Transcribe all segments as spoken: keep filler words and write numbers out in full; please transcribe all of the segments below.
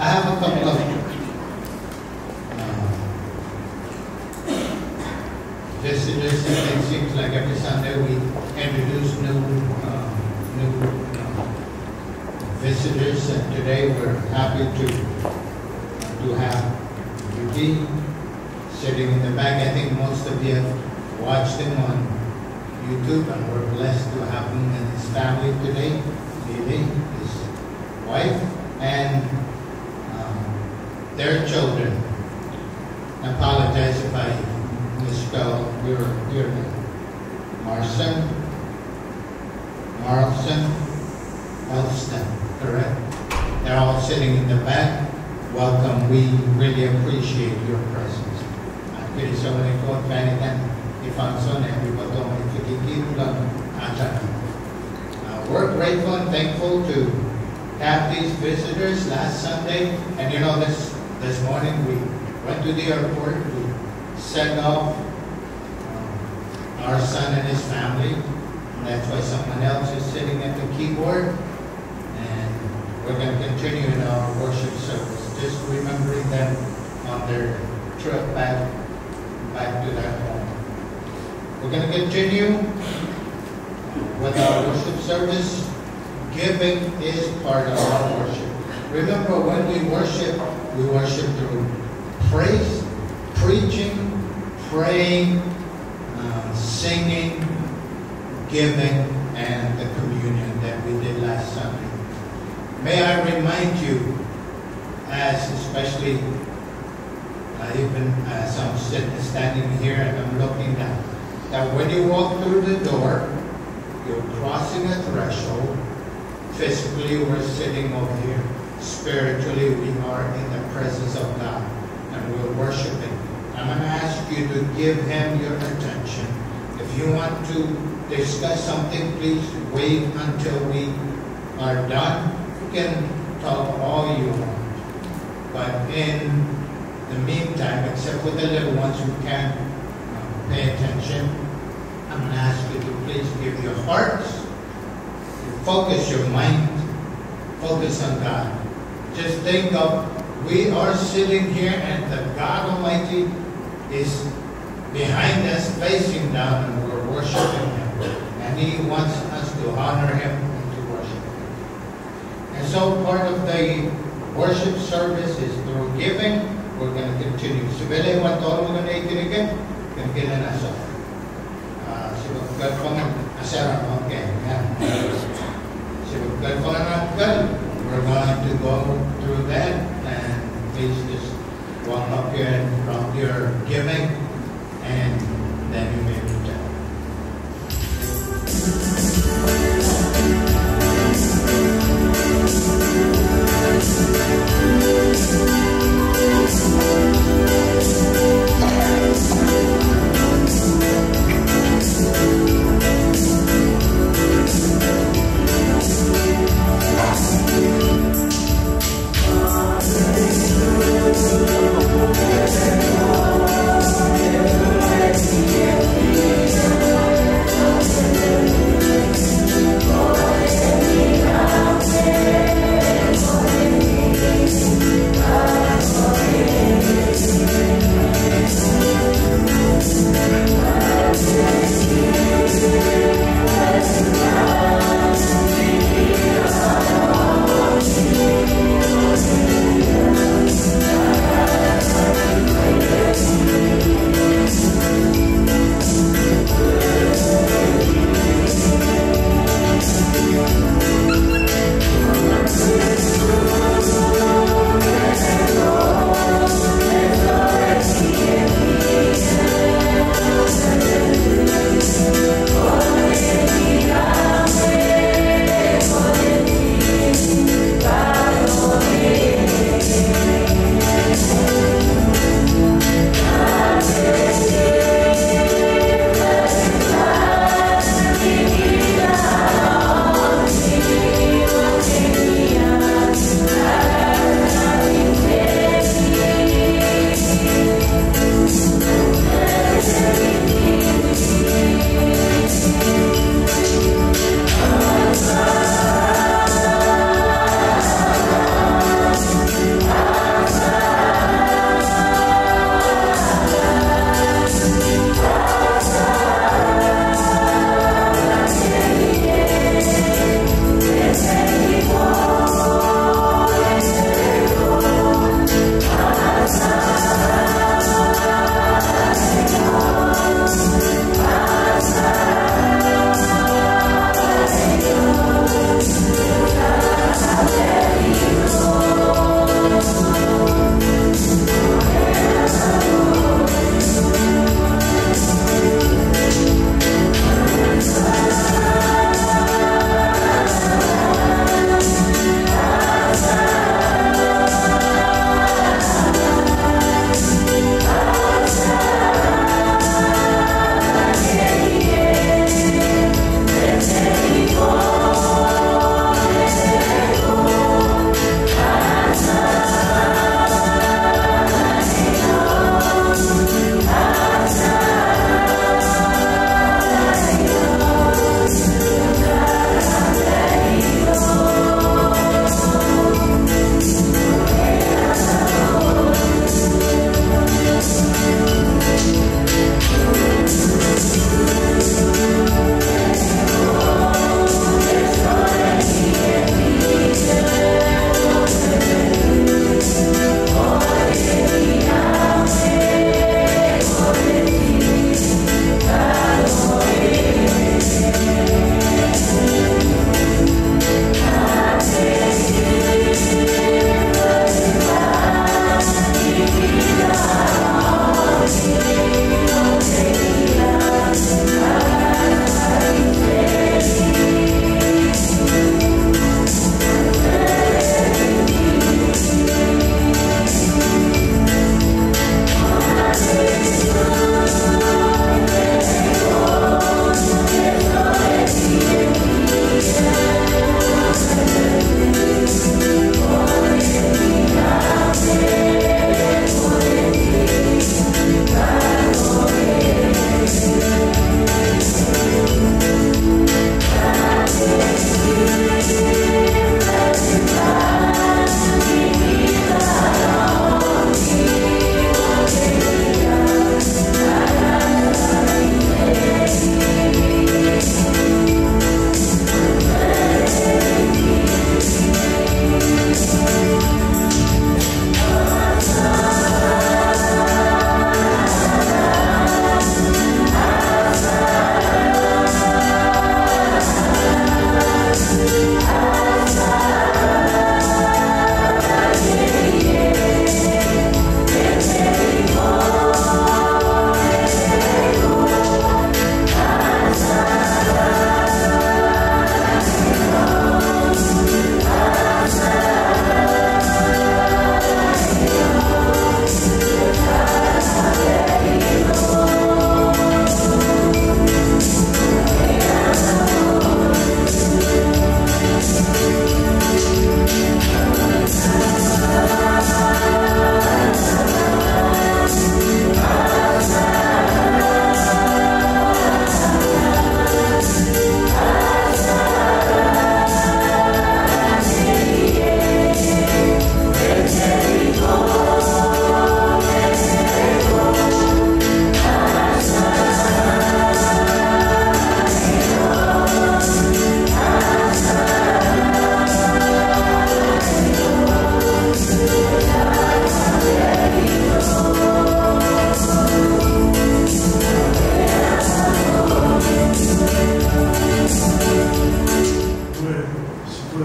I have a couple of uh, visitors, and it seems like every Sunday we introduce new, uh, new uh, visitors, and today we're happy to to have Eugene sitting in the back. I think most of you have watched him on YouTube, and we're blessed to have him and his family today, Lily, his wife, and um, their children. I apologize if I misspell your, your name. Marson, Marlson, Elston, correct? They're all sitting in the back. Welcome. We really appreciate your presence. Ach kinisou ngeni Kot fan iten ei fansoun, ami pwe tongeni fitikich lon ach angang. Uh, we're grateful and thankful to have these visitors last Sunday. And you know, this, this morning we went to the airport, we sent off um, our son and his family. And that's why someone else is sitting at the keyboard. And we're going to continue in our worship service, just remembering them on their trip back, back to their home. We're going to continue with our worship service. Giving is part of our worship. Remember, when we worship, we worship through praise, preaching, praying, uh, singing, giving, and the communion that we did last Sunday. May I remind you, as especially uh, even as I'm sit, standing here and I'm looking down, that when you walk through the door, you're crossing a threshold. Physically, we're sitting over here. Spiritually, we are in the presence of God, and we're worshiping. I'm gonna ask you to give him your attention. If you want to discuss something, please wait until we are done. You can talk all you want. But in the meantime, except for the little ones who can't, uh, pay attention, I'm gonna ask you to please give your hearts, focus your mind, focus on God. Just think of, we are sitting here and the God Almighty is behind us, facing down, and we're worshiping Him. And He wants us to honor Him and to worship Him. And so part of the worship service is through giving. We're gonna continue. Sipwele wato, we're gonna eat it again. Gonna get an asa. Uh, sipwe kal fengen, asera, okay, yeah. Sipwe kal fengen, we're going to go through that, and please just walk up here and drop your giving, and then you may return.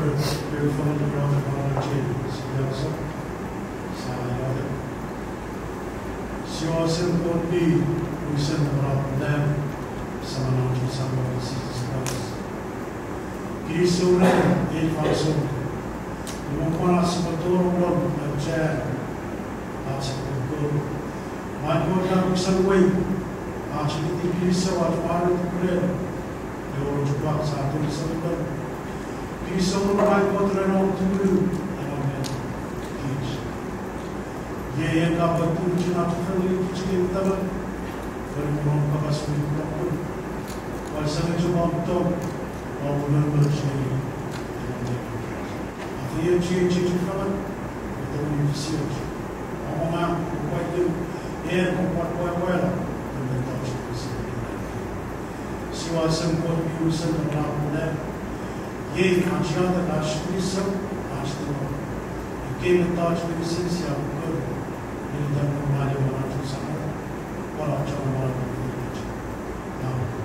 Pwe fangeno iotek non ach ei sipiaksong, sa iotek. Siwesen Kot mi unusen, napanapanapen Sam, ach Samon Jises Kraist. Kinisou ren ei fansoun. Iwe pwan ach sipwe tonong non auchean ach sipwe kon. Mai Kot, ach unusen wei, ach iti kinisou, ach mwareiti ren ewe rochopwak sa tongeni sou. Kinisou ren, mai Kot, ren om tumunu, ren om met kich. Iei en kapwe tufichin ach fori kich kei taman, ren om kapas mi pwapwa. Pwan sani chok om tong, om monumonuch ngeni, ren om met kich. Afeiochu ei chiechi fengen, me tongeni fisioch. Om angang, om pwapwaiti, en om pwan pwapwaiti, ren mettoch meinisin. Siwesen Kot mi unusen, napanapanapen Sam, iei ach iotek, ach kinisou, ach tingor. Ekkei mettoch meinisin sia kon, ren itan Kot, mwan ewe ach Samon, pwan ach Chon Amanau. Amen.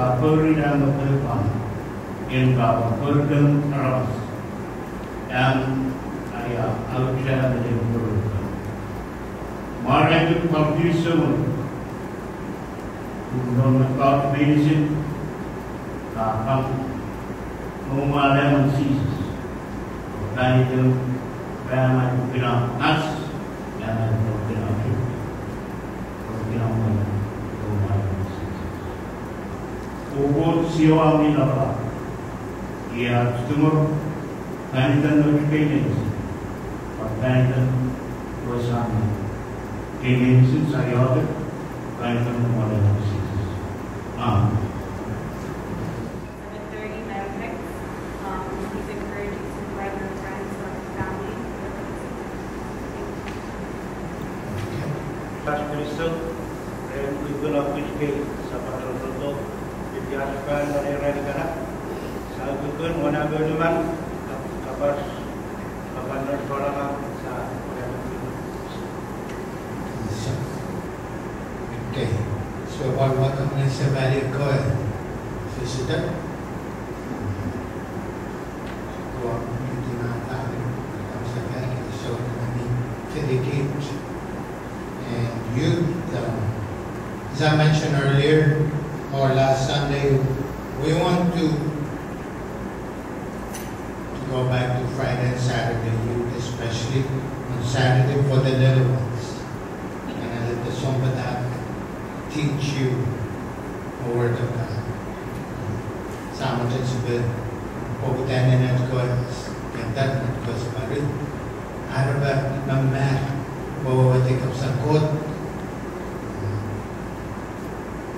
Aporira me pepang en Papa, porukon aramas, am aia auchea me den porukon. Mwareiti pwan kinisou, unon me Kot meinisin, a pwan mwo mwareiti Jises. Panitem, pama kukina as, pama kukina chuk, kukina mwo, mwo mwareiti Jises. Opo siowa mi napa, ia tumo, panitan no chukei meinisin, panitan no sami. Kei meinisin sa iotek, panitan no mwareiti Jises. Amen. Seven thirty, Mary Hicks. Um, please encourage you to invite your friends or family. Pas Kristo, ren ukukun a kuchkei, sapaton roto, ipias fan non ei ranin kana, sa ukukun won amonuman, kapas, kapas non solanang, sa, Okay. So, pwan welcome ne sefali ko, sister. Kwa miti na tani, kam sefali, so, many dedicated. And you, uh, as I mentioned earlier, or last Sunday, we want to to go back to Friday and Saturday youth, especially on Saturday for the little ones. And I let the song for that teach you the word of God. Samoten sipwe poputa ne netko, kenta netko sipwe ri. Araba mamat, weweiti kapasen Kot.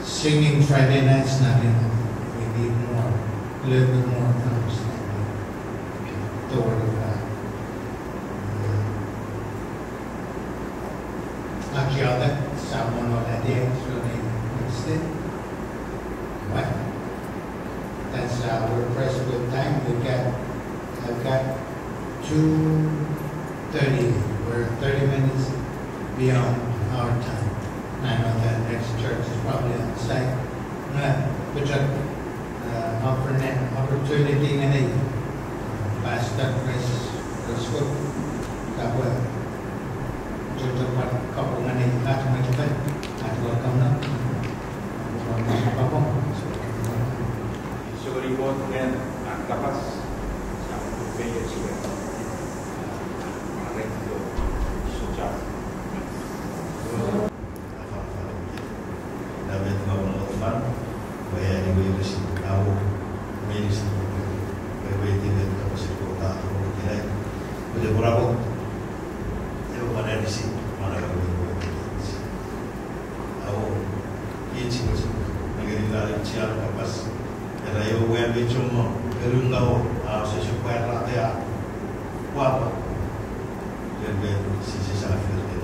Singing Friday night's not enough. We need more, a little bit more understanding the Word of God. Actually, that someone already explained it. Well, that's our request with time. We got, I've got two thirty, we're thirty minutes beyond our time. I know that next church is probably on site. Nge, pwe chok, uh, offer ne, opportunity ngeni, uh, Pastor Chris, Chris Cook, kapwe, chok chok pwan kapwe ngeni, at my friend, at welcome na. Kapwe. Sori Kot ren an kapas, sa peiasue. Areto, socha. Afanafan. Ina met nga won otfan, we ani we risi, awo, meinisin, we we tinet kapasen Kot a toro kinai, we le borabo, ewe mwan anisi, mwan awe we we. Awo, kich wes, nengeni lale chian kapas, era ewe we me chomo, erungawo, a se sokwa ratea, pwapwa. Ren met Jises a fori.